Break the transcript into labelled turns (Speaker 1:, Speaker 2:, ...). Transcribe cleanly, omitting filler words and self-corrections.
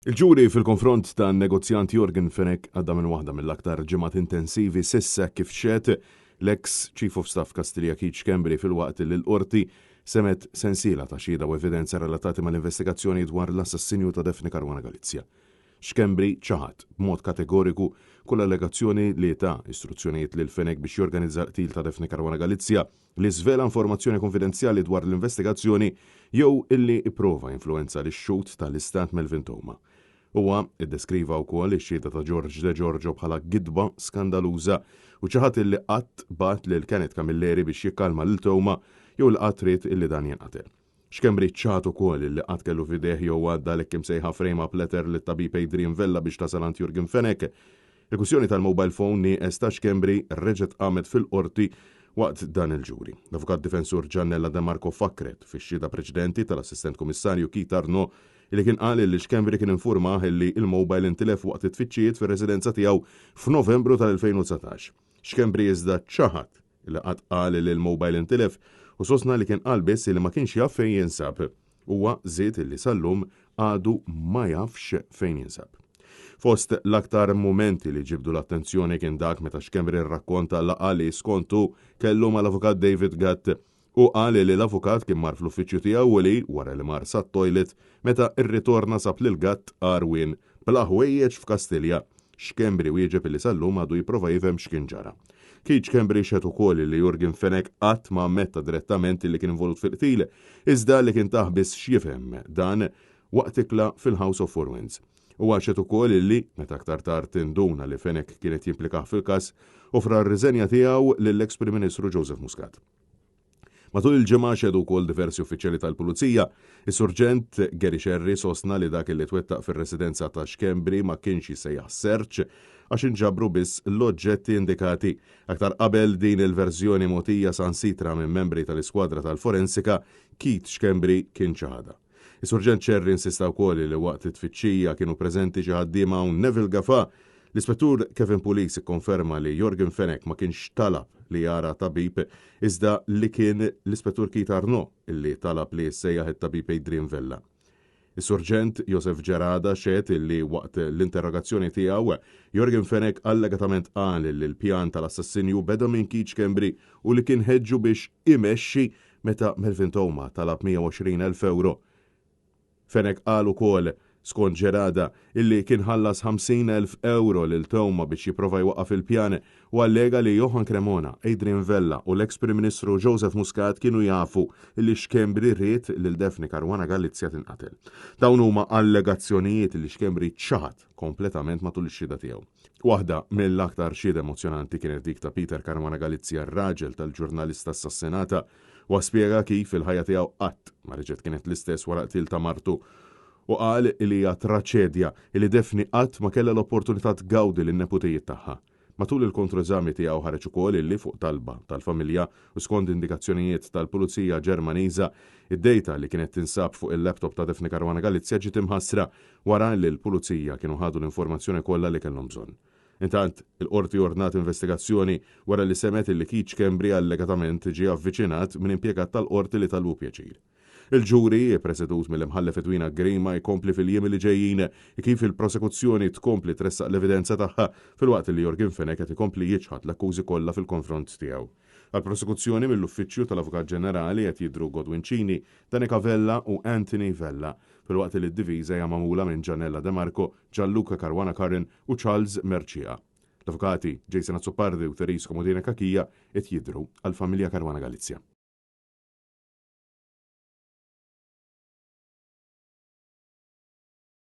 Speaker 1: Il-ġuri fil-konfront ta' negozjant Yorgen Fenech għadda minn waħda mill-aktar ġimgħat intensivi s'issa kif xehed l-eks Chief of Staff Kastilja Keith Schembri filwaqt li l-Qorti semgħet sensiela ta' xhieda u evidenza relatati mal-investigazzjoni dwar l-assassinju ta' Daphne Caruana Galizia. Schembri ċaħad b'mod kategoriku kull allegazzjoni li ta istruzzjonijiet lil Fenech biex jorganizza l-qtil ta' Daphne Caruana Galizia li żvela informazzjoni kunfidenzjali dwar l-investigazzjoni jew illi pprova jinfluwenza lix-xhud tal-Istat Melvin Theuma. Huwa ddeskriva wkoll ix-xhieda ta' George Degiorgio bħala gidba skandaluża u ċaħad illi qatt bagħat lil Kenneth Camilleri biex jikkalma lil Theuma jew li qatt ried illi dan jinqatel. Schembri ċaħad ukoll illi qatt kellu f'idejh jew għadda l-hekk imsejħa frame-up letter lit-tabib Adrian Vella biex tasal għand Yorgen Fenech. Il-kwistjoni tal-mobile phone nieqes ta' Schembri reġgħet qamet fil-Qorti waqt dan il-ġuri. L-Avukat Difensur Giannella De Marco fakkret fix-xhieda preċedenti tal-Assistent Kummissarju Keith Arnaud illi kien qal illi Schembri kien infurmah illi il-mobile intilef waqt it-tfittxijiet fir-residenza tiegħu f'Novembru tal-2019. Schembri iżda ċaħad li qatt qal li l-mobile intilef u sostna li kien qal biss li ma kienx jaf fejn jinsab. Huwa żied li sal-lum għadu ma jafx fejn jinsab. Fost l-aktar mumenti li ġibdu l-attenzjoni kien dak meta Schembri rrakkonta laqgħa li skont hu kellu mal-avukat David Gatt. Hu qal li l-avukat kien mar fl-uffiċċju tiegħu u li, wara li mar sat-toilet, meta rritorna sab lil Gatt għarwien, bla ħwejjeġ f'Kastilja. Schembri wieġeb li sal-lum għadu jipprova jifhem x'kien ġara. Keith Schembri xehed ukoll li Yorgen Fenech qatt ma ammetta direttament li kien involut fil-qtil, iżda li kien tah biss x'jifhem dan waqt ikla fil-House of Four Winds. Huwa xehed ukoll li, meta aktar tard induna li Fenech kien qed jimplikah fil-każ, offra r-riżenja tiegħu lill-eks Prim Ministru Joseph Muscat. Matul il-ġimgħa xehdu wkoll diversi uffiċjali tal-Pulizija. Is-Surġent Gary Scerri sostna li dak li twettaq fir-residenza ta' Schembri ma kienx jissejjaħ search għax inġabru biss l-oġġetti indikati. Aktar qabel din il-verżjoni mogħtija sansitra minn membri tal-iskwadra tal-forensika, Keith Schembri kien ċaħadha. Is-Surġent Scerri insista wkoll li waqt it-tfittxija kienu preżenti xi ħaddiema u Neville Gafà. L-Ispettur Kevin Pulis ikkonferma li Yorgen Fenech ma kienx talab li jara tabib iżda li kien l-Ispettur Keith Arnaud illi talab li jissejjaħ it-tabib Adrian Vella. Is-Surġent Josef Gerada xehed illi waqt l-interrogazzjoni tiegħu, Yorgen Fenech allegatament qal li l-pjan tal-assassinju beda minn Keith Schembri u li kien ħeġġu biex imexxi meta Melvin Theuma talab 120,000 ewro. Fenech qal ukoll, skont Gerada, illi kien ħallas 50,000 ewro lil Theuma biex jipprova jwaqqaf il-pjan u allega li Johann Cremona, Adrian Vella u l-eks Prim Ministru Joseph Muscat kienu jafu illi Schembri ried lil Daphne Caruana Galizia tinqatel. Dawn huma allegazzjonijiet li Schembri ċaħad kompletament matul ix-xhieda tiegħu. Waħda mill-aktar xhieda emozzjonanti kienet dik ta' Peter Caruana Galizia, r-raġel tal-ġurnalista assassinata. Huwa spjega kif il-ħajja tiegħu qatt ma reġgħet kienet l-istess wara l-qtil ta' martu u qal li hija traċedja li Daphne qatt ma kellha l-opportunità tgawdi lin-neputijiet tagħha. Matul il-kontroeżami tiegħu ħareġ ukoll illi fuq talba tal-familja u skond indikazzjonijiet tal-Pulizija Ġermaniża, id-data li kienet tinsab fuq il-laptop ta' Daphne Caruana Galizia ġiet imħassra wara li l-Pulizija kienu ħadu l-informazzjoni kollha li kellhom bżonn. Intant, il-Qorti ordnat investigazzjoni wara li semgħet illi Keith Schembri allegatament ġie avviċinat minn impjegat tal-Qorti li talbu pjaċir. Il-ġuri, ippresedut mill-Imħallef Edwina Grima, jkompli fil-jiem li ġejjin kif il-prosekuzzjoni tkompli tressaq l-evidenza tagħha filwaqt li Yorgen Fenech qed ikompli jiċħad l-akkużi kollha fil-konfront tiegħu. Għall-prosekuzzjoni mill-Uffiċċju tal-Avukat Ġenerali qed jidhru Godwin Cini, Danica Vella u Anthony Vella, filwaqt li d-difiża hija magħmula minn Gianella De Marco, Gianluca Caruana Curran u Charles Mercieca. L-avukati Jason Azzopardi u Therese Comodina Cachia qed jidhru għall-familja Caruana Galizia.